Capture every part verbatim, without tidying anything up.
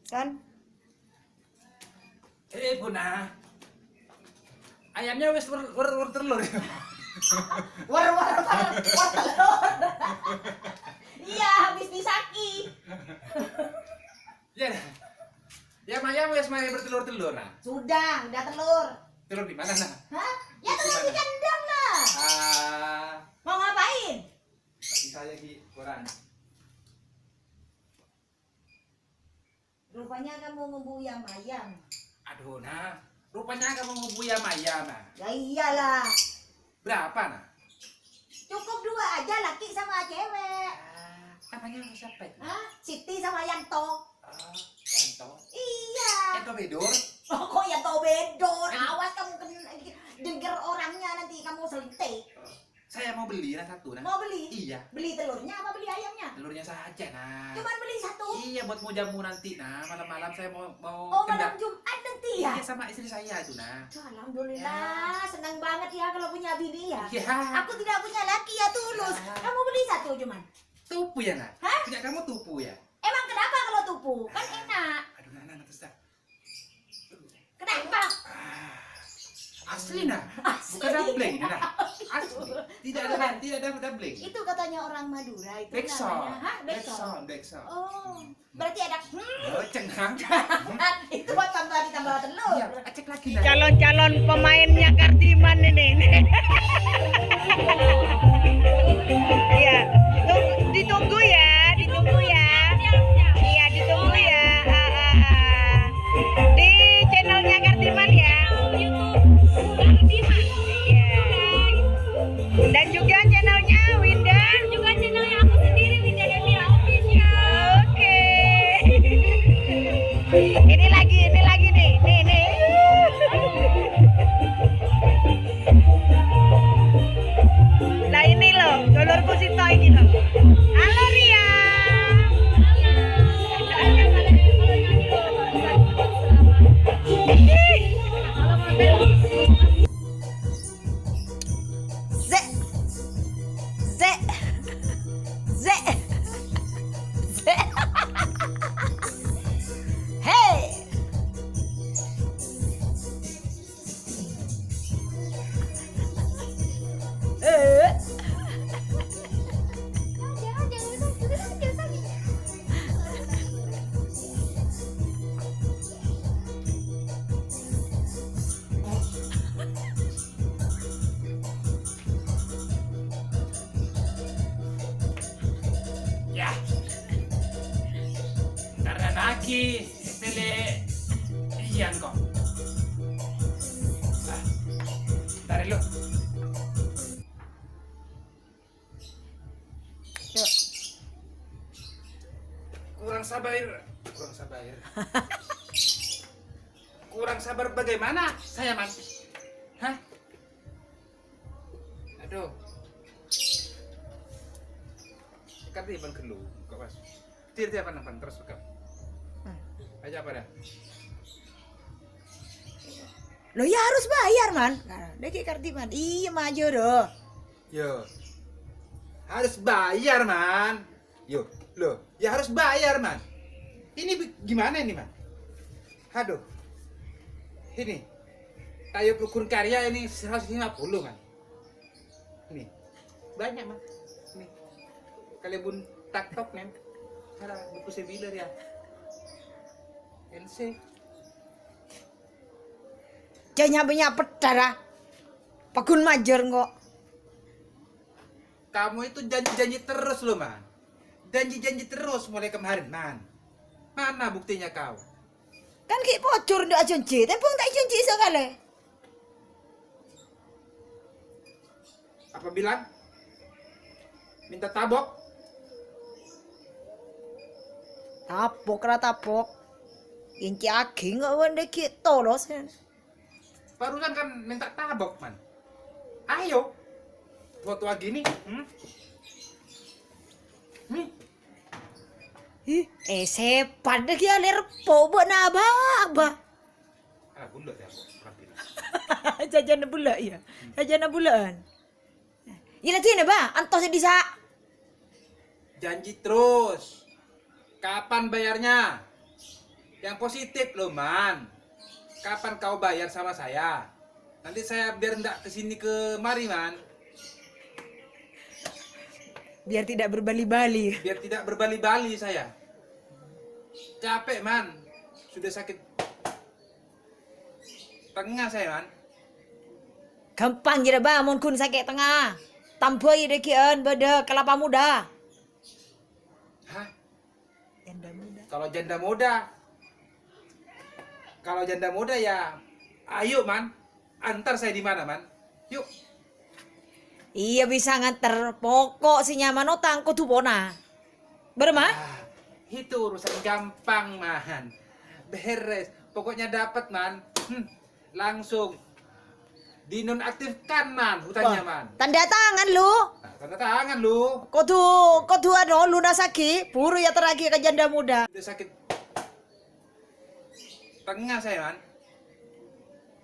Kan? Eh, Bun, ah. Ayamnya wis wer-, wer-, wer-, telur. Wer-, wer-, wer-, wer-telur. Iya, habis disaki. Ya. Ya, Maya wis main bertelur-telur, nah. Sudah, udah telur. Telur di mana, nah? Hah? Ya, telur di kandang, nah. Ah. Mau ngapain? Bagi saya, Ki, koran. Rupanya kamu ngebui ayam. Aduh, nah. Rupanya kamu ngebui ayam, nah. Ya iyalah. Berapa, nah? Cukup dua aja, laki sama cewek. Ah, namanya siapa itu? Hah? Siti sama Yanto. Ah, Yanto. Iya. Yanto Bedor? Oh, kok Yanto Bedor? Awas kamu ken-, denger orangnya nanti kamu selentik. Saya mau beli, nah, satu, nah. Mau beli? Iya. Beli telurnya apa beli ayamnya? Telurnya saja, nah. Cuman beli satu? Iya, buat mau jamu nanti, nah. Malam-malam saya mau, mau Oh, malam kendak. Jumat nanti ya? Iya, sama istri saya itu, nah. Duh, alhamdulillah, Ya. senang banget ya kalau punya bini ya. Iya. Aku tidak punya laki ya, Tulus. Ah. Kamu beli satu cuman. Tupu ya, nah? Hah? Punya kamu tupu ya? Emang kenapa kalau tupu? Kan Ah. enak. Aduh, nah, nah, nah, terus dah. Kenapa? Ah, asli, nah. Asli. Bukan doubling, nah. Asli. Tidak ada, tidak ada doubling. Itu katanya orang Madura itu Backsound. namanya. Hah? Backsound. Backsound, backsound. Oh, berarti ada hmm. Oh, cengang. Itu buat tambah ditambah telur. Iya, cek lagi, nah. Calon-calon pemainnya Kardiman ini. Iya. Tung-, ditunggu ya, ditunggu ya. Iya, ditunggu ya. Ah, ah, ah. Di channelnya Kardiman ya. Iya. Dan juga channelnya Winda. Dan juga channelnya aku sendiri, Winda Devia Official. Oke. Ini lagi, ini lagi nih. Nih, nih. Lah ini loh, dulurku Sito ini loh. Halo Ria. Zek. Zek. Zek. Zek. Hei. Eh. Ya. Ntar lagi, tele iyan kok. Ah, ntar dulu. Yuk. Kurang sabar, kurang sabar. Kurang sabar bagaimana saya, Man? Hah? Aduh. Kan dia ban gelu, kok, Mas. Tir, tir, apa nang terus, kok? Hmm. Aja apa dah? Loh, ya harus bayar, Man. Nah, lagi Kardiman. Iya, maju, doh. Yo. Harus bayar, Man. Yo, loh, ya harus bayar, Man. Ini bi-, gimana ini, Man? Aduh. Ini. Kayu Pugun Karya ini seratus lima puluh, Man. Ini. Banyak, Man. Ini. Kalian pun taktok, men. Ada buku sebiler ya. N C. Janya banyak pedara. Pagun majer kok. Kamu itu janji-janji terus loh, Man. Janji-janji terus mulai kemarin, Man. Mana buktinya kau? Kan ki pojur ndak janji, tembung tak janji sekali. Apa bilang? Minta tabok? Tabok ra tabok. Inci aging kok wong iki tolos. Barusan kan minta tabok, Man. Ayo. Foto gini. Hmm? Hmm? Ih, eh, sepan deh ya, ler po, mbok nabak, bah. Ah, bulek ya, kok. Jajan bulek, ya. Jajan bulekan. Ya, lagi ini, bah. Antos di sa. Janji terus. Kapan bayarnya? Yang positif loh, Man. Kapan kau bayar sama saya? Nanti saya biar ndak ke sini kemari, Man. Biar tidak berbali-bali. Biar tidak berbali-bali saya. Capek, Man. Sudah sakit tenga saya, Man. Ghâmpang jârèya, Bâ, mon ghun sakè' tengnga. Tambhâi dhâggi'ân bâdâ kelapa muda. Hah? Janda muda. Kalau janda muda, kalau janda muda ya, ayo, Man. Antar saya di mana, Man? Yuk. Iyâ, bisa nganter. Pokok sè nyaman otang kodhu pona. Bârâmma? Ah, itu urusan gampang, Man. Beres. Pokoknya dapat, Man. Hmm, langsung dinonaktifkan, Man, hutangnya, Man. Tanda tangan, Lu. Nah, tanda tangan, Lu. Kodhu, kodhu anu, lunassaghi, buru èyaterraghi ka janda muda. Udah sakit tenga saya, Man.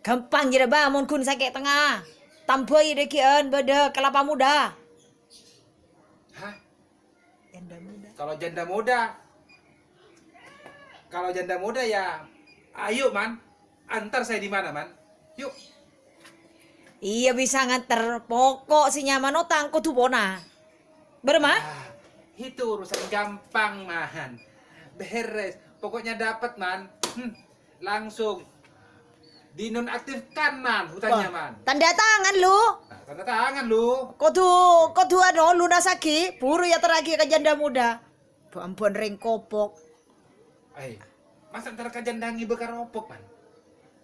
Ghâmpang jârèya, Bâ, mon ghun sakè' tengnga. Tambhâi dhâggi'ân bâdâ kelapa muda. Hah? Janda muda. Kalau janda muda, kalau janda muda ya, ayo, Man. Antar saya di mana, Man? Yuk. Iyâ, bisa nganter. Pokok sè nyaman otang kodhu pona. Bârâmma? Ah, itu urusan gampang, Man. Beres. Pokoknya dapat, Man. Hmm, langsung dinonaktifkan, Man, hutangnya, Man. Tanda tangan, Lu. Nah, tanda tangan, Lu. Kodhu, kodhu anu, lunassaghi, buru èyaterraghi ka janda muda. Bu ampon rèng kopok. Eh, masa ntar ka janda ngibâ keropok, Man?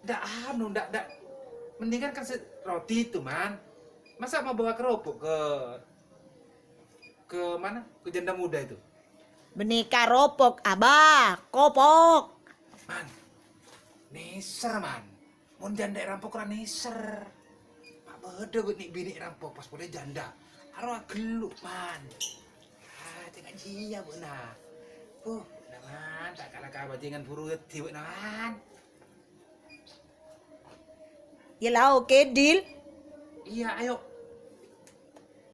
Ndak anu, ndak, ndak. Mendingan kasih roti itu, Man. Masa mau bawa keropok ke, ke mana? Ke janda muda itu? Bânnè keropok, Abah, kopok. Man, nèser, Man. Mon janda èrampok ra nèser. Ma' bâdâ bâ' nè'-binè' èrampok pas polè janda. Arowa ghellu', Man. Ah, jhâ' ngajhiyâ bâ'na. Huh, bâ'na, Man, ta' kala kabhâjingan buru gheddhi bâ'na, Man. Yâ la oke, deal. Iya, ayo.